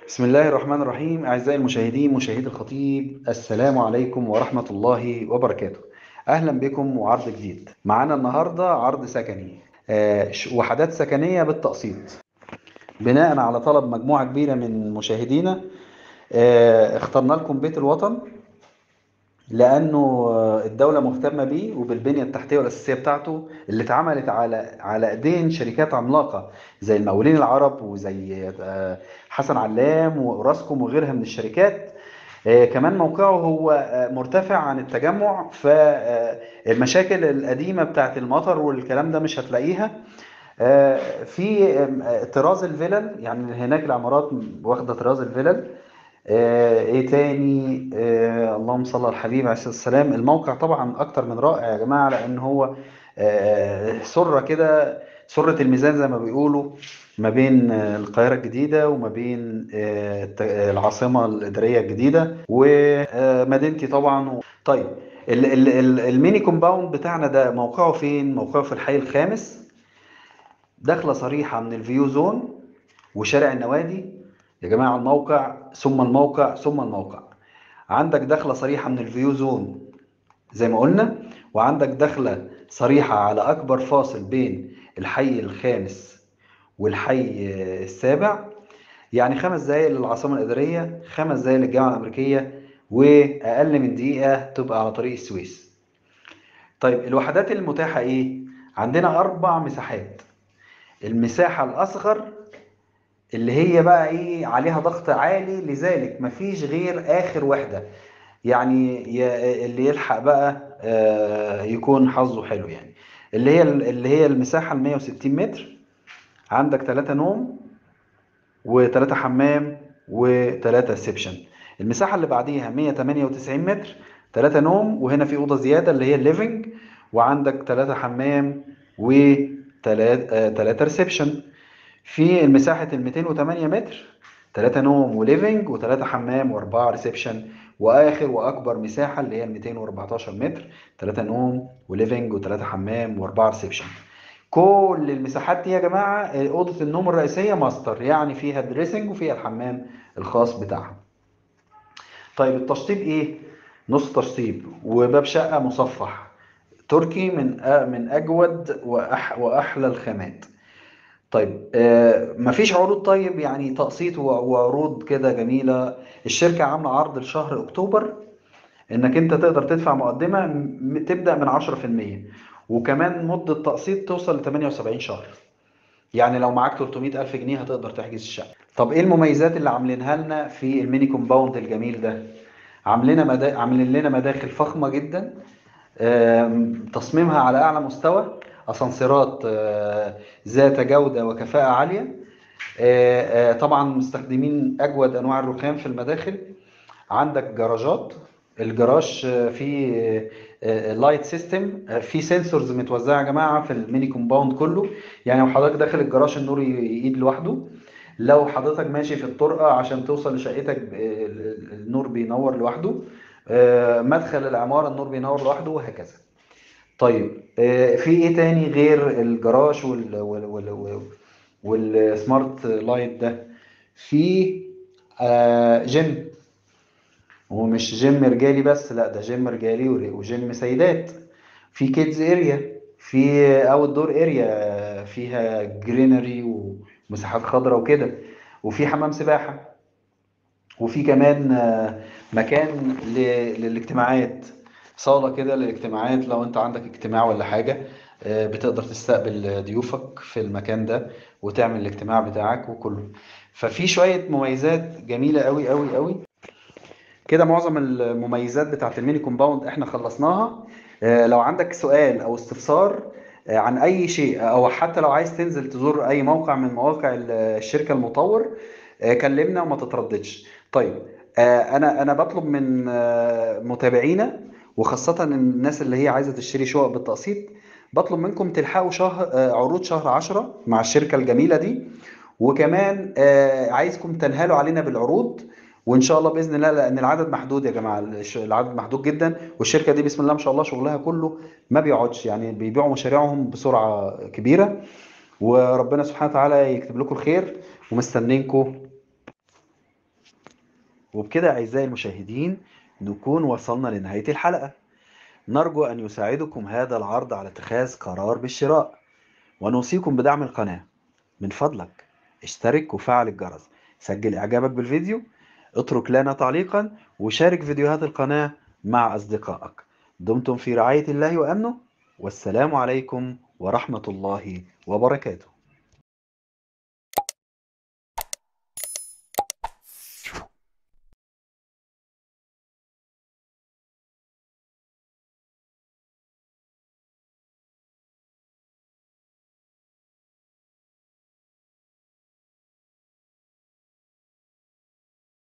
بسم الله الرحمن الرحيم. أعزائي المشاهدين، مشاهدي الخطيب، السلام عليكم ورحمة الله وبركاته. أهلا بكم وعرض جديد معانا النهاردة، عرض سكني، وحدات سكنية بالتقسيط بناء على طلب مجموعة كبيرة من مشاهدينا. اخترنا لكم بيت الوطن لأنه الدولة مهتمة بيه وبالبنية التحتية والأساسية بتاعته اللي اتعملت على إيدين شركات عملاقة زي المقاولين العرب وزي حسن علام وأوراسكوم وغيرها من الشركات. كمان موقعه هو مرتفع عن التجمع، فالمشاكل القديمة بتاعت المطر والكلام ده مش هتلاقيها. في طراز الفلل، يعني هناك العمارات واخدة طراز الفلل. ايه تاني؟ اللهم صل على الحبيب عليه الصلاة والسلام. الموقع طبعا اكتر من رائع يا جماعة، لان هو سرة كده، سرة الميزان زي ما بيقولوا، ما بين القاهرة الجديدة وما بين العاصمة الإدارية الجديدة ومدينتي طبعا. طيب ال mini compound بتاعنا ده موقعه فين؟ موقعه في الحي الخامس، دخلة صريحة من ال view zone وشارع النوادي. يا جماعة الموقع ثم الموقع ثم الموقع. عندك دخلة صريحة من ال view zone زي ما قلنا، وعندك دخلة صريحة على أكبر فاصل بين الحي الخامس والحي السابع، يعني 5 دقايق للعاصمة الإدارية، 5 دقايق للجامعة الأمريكية، وأقل من دقيقة تبقى على طريق السويس. طيب الوحدات المتاحة إيه؟ عندنا 4 مساحات. المساحة الأصغر اللي هي بقى إيه عليها ضغط عالي، لذلك مفيش غير آخر وحدة، يعني اللي يلحق بقى يكون حظه حلو. يعني اللي هي المساحة ال 160 متر، عندك 3 نوم و3 حمام و3 reception. المساحة اللي بعديها 198 متر، 3 نوم وهنا في أوضة زيادة اللي هي ال living، وعندك 3 حمام و3 reception. في المساحة ال 208 متر، 3 نوم و living و3 حمام و4 reception. وآخر وأكبر مساحة اللي هي ال 214 متر، 3 نوم و living و3 حمام و4 reception. كل المساحات دي يا جماعة أوضة النوم الرئيسية ماستر، يعني فيها dressing وفيها الحمام الخاص بتاعها. طيب التشطيب إيه؟ نص تشطيب وباب شقة مصفح تركي من أجود وأحلى الخامات. طيب مفيش عروض؟ طيب يعني تقسيط وعروض كده جميلة. الشركة عاملة عرض لشهر أكتوبر إنك أنت تقدر تدفع مقدمة تبدأ من 10%، وكمان مدة تقسيط توصل ل 78 شهر. يعني لو معاك 300,000 جنيه هتقدر تحجز الشقة. طب إيه المميزات اللي عاملينها لنا في ال mini compound الجميل ده؟ عاملين لنا مداخل فخمة جدا، تصميمها على أعلى مستوى، أسانسيرات ذات جودة وكفاءة عالية، طبعا مستخدمين أجود أنواع الرخام في المداخل. عندك جراجات، الجراج فيه light system، في sensors متوزعة يا جماعة في ال mini compound كله. يعني لو حضرتك داخل الجراج النور يقيد لوحده، لو حضرتك ماشي في الطرقة عشان توصل لشقتك النور بينور لوحده، مدخل العمارة النور بينور لوحده، وهكذا. طيب في ايه تاني غير الجراج وال smart light ده؟ في جيم، ومش جيم رجالي بس، لا ده جيم رجالي وجيم سيدات. في kids area، في outdoor area فيها greenery ومساحات خضراء وكده، وفي حمام سباحة، وفي كمان مكان للاجتماعات، صالة كده للاجتماعات. لو انت عندك اجتماع ولا حاجة، بتقدر تستقبل ضيوفك في المكان ده وتعمل الاجتماع بتاعك وكله. ففي شوية مميزات جميلة قوي قوي قوي كده. معظم المميزات بتاعت ال mini compound احنا خلصناها. لو عندك سؤال او استفسار عن اي شيء، او حتى لو عايز تنزل تزور اي موقع من مواقع الشركة المطور، كلمنا وما تترددش. طيب انا بطلب من متابعينا، وخاصة الناس اللي هي عايزة تشتري شقق بالتقسيط، بطلب منكم تلحقوا عروض شهر 10 مع الشركة الجميلة دي. وكمان عايزكم تنهلوا علينا بالعروض، وإن شاء الله بإذن الله، لأن العدد محدود يا جماعة، العدد محدود جدا، والشركة دي بسم الله ما شاء الله شغلها كله ما بيقعدش، يعني بيبيعوا مشاريعهم بسرعة كبيرة. وربنا سبحانه وتعالى يكتب لكم الخير، ومستنينكم. وبكده أعزائي المشاهدين نكون وصلنا لنهاية الحلقة. نرجو أن يساعدكم هذا العرض على اتخاذ قرار بالشراء، ونوصيكم بدعم القناة. من فضلك اشترك وفعل الجرس، سجل إعجابك بالفيديو، اترك لنا تعليقا، وشارك فيديوهات القناة مع أصدقائك. دمتم في رعاية الله وأمنه، والسلام عليكم ورحمة الله وبركاته.